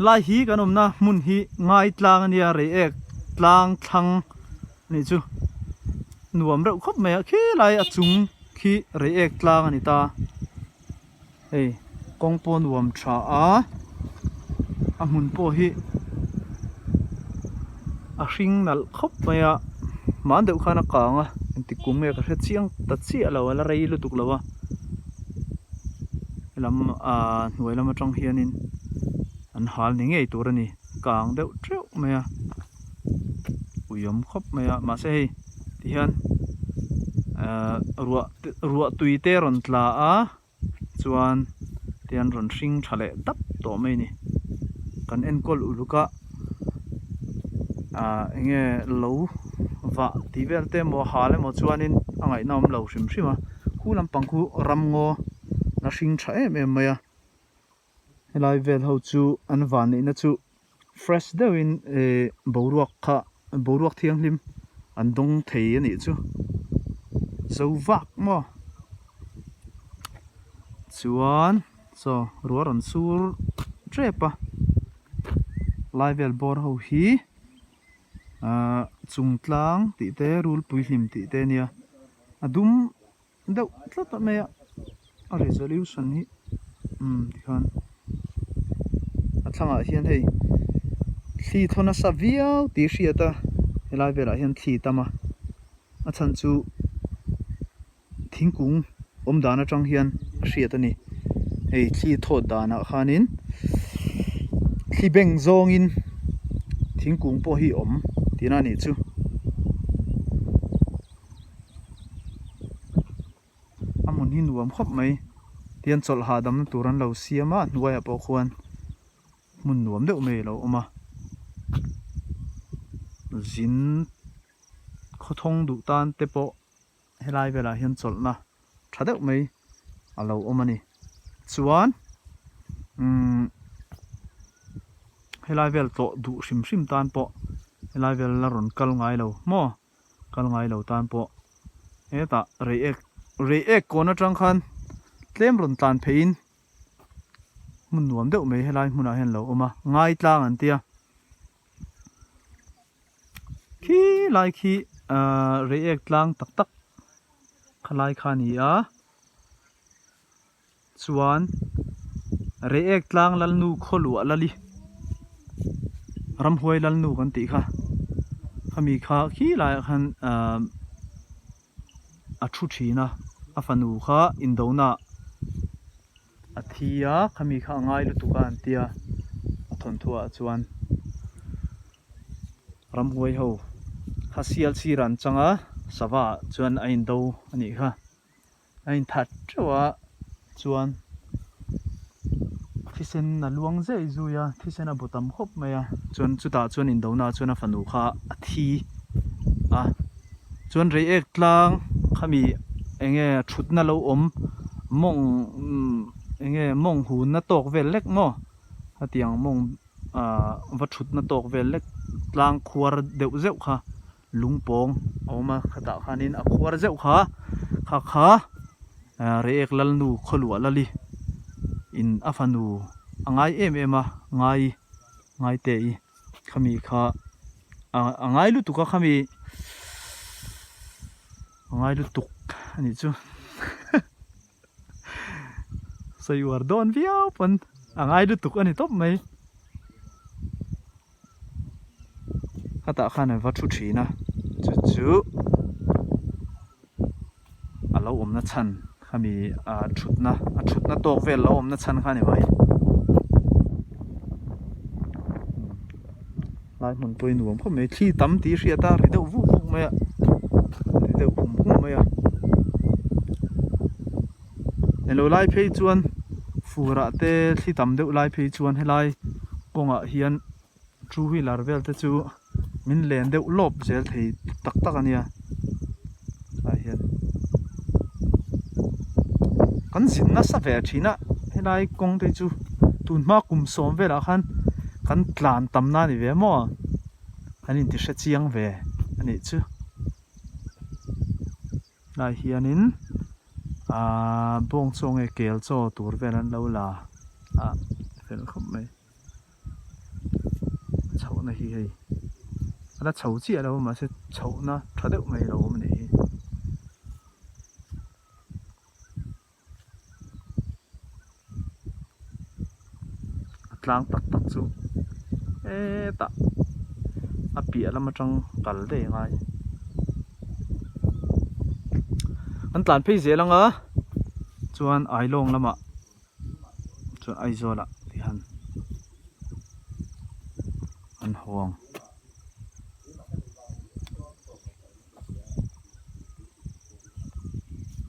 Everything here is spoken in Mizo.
Lai hi kan awmna hmun hi ngai tlang a nia Reiek tlang thlang a nih chu nuam reuh khawp mai a khilai a chung khi Reiek tlang a ni ta. Hei kawng pawh nuam tha a, a hmun pawh hi a hring nalh khawp mai a, hman deuh khan a kang a engtik kum nge ka hre chiang ta chiah lo a la rei lutuk lo a, helam ahh hnuai lam atang hianin an hal ni ngei tur a ni kang deuh teuh mai a ui awm khawp mai a mahse hei tihian ahh ruah ruah tui te a rawn tla a chuan tihian rawn hring tha leh dap tawh mai a ni kan enkawl uluk a ahh eng nge lo vah tih vel te emaw hal emaw chuanin a ngaihna awm lo hrim hrim a khu lampang khu ramngaw la hring tha em em mai a. Helai vel ho chu an vanneihna chu fresh deuhin eh boruak kha boruak thianghlim an dawng thei a nih chu zo vak maw chuan saw ruah rawn sur tep a lai vel bawr ho hi ahh chungtlang tih te rulpui hlim tih te a nia a dum. deuh tlat mai a a resolution hi umm tikhan a thlangah hian hei thli thaw nasa viau tih a hriat a helai velah hian thli tam a a chhan chu thingkung awm dan atang hian a hriat a ni hei thli thawt danah khanin thli beng zawngin thingkung pawh hi awm tihna a nih chu. A hmun hi nuam khawp mai tihian chawlh hahdamna tur an lo siam a a hnuaiah pawh khuan hmun nuam deuh mai a lo awm a zin khawthawng duh tan te pawh helai velah hian chawlhna tha deuh mai a lo awm a ni chuan umm helai vel tlawh duh hrim hrim tan pawh helai vel la rawn kal ngai lo maw. Kal ngai lo tan pawh hetah Reiek Reiek kawn atang khan tlem rawn tlan pheiin hmun nuam deuh mai helai hmunah hian lo awm a, ngai tlang an tia. Khi lai khi ahh Reiek tlang tak tak khalai kha a ni a. Chuan Reiek tlang Lalnu khawluah Lali ramhuai Lalnu kan tih kha khami kha khi laiah khan ahh a thu thin a a fanu kha indona a thi a khami kha a ngai lutuk a an tia a thawnthuah chuan ramhuai ho kha sial sir an chang a sava ah chuan a indo a nih kha. A inthat teuh a chuan thisen a luang zeuh zui a thisen a bu tam khawp mai a chuan chutah chuan indona chuan a fanu kha a thi a chuan reiek tlang khami eng nge thutna lo awm mawng eng nge mawng hunna tawk vel lek maw hetiang mawng ah va thutna tawk vel lek tlang khuar deuh zeuh kha. Lungpawng a awm a, khatah khanin a khuar zeuh kha, kha kha Reiek Lalnu khawluah Lali in a fanu a ngai em em a, ngai ngai te i khami kha a ngai lutuk a khami a ngai lutuk a nih chu sawi uar dawn viau pawn a ngai lutuk a ni tawp mai. Khatah khan an va thu thin a chu chu a lo awmna chhan khami ah thutna a thutna tawk vel lo awmna chhan kha a ni mai lai hmun pawh hi nuam khawp mai thli tam tih hriat a ri deuh vuk vuk mai a ri deuh hum hum mai a eng lo lai phei chuan fur ah te thli tam deuh lai phei chuan helai kawngah hian two wheeler vel te chu min len deuh lawp zel thei tak tak a nia tah hian kan zin nasa ve thin a helai kawng te chu tun hma kum sawm velah khan kan tlan tam na a ni ve maw kan inti hre chiang ve a nih chu. Tlai hianin aaa bawng chaw nge kel chaw tur vel an lo la a fel khawp mai. na hi hei a la chho chiah lo a mahse chhoh na tha deuh mai a lo awm a nih hi. A tlang tak tak chu hetah a piah lam atang kal daih a ngai. An tlan phei zel ang a chuan Ailawng lamah chuan Aizawl ah ti han an haw ang.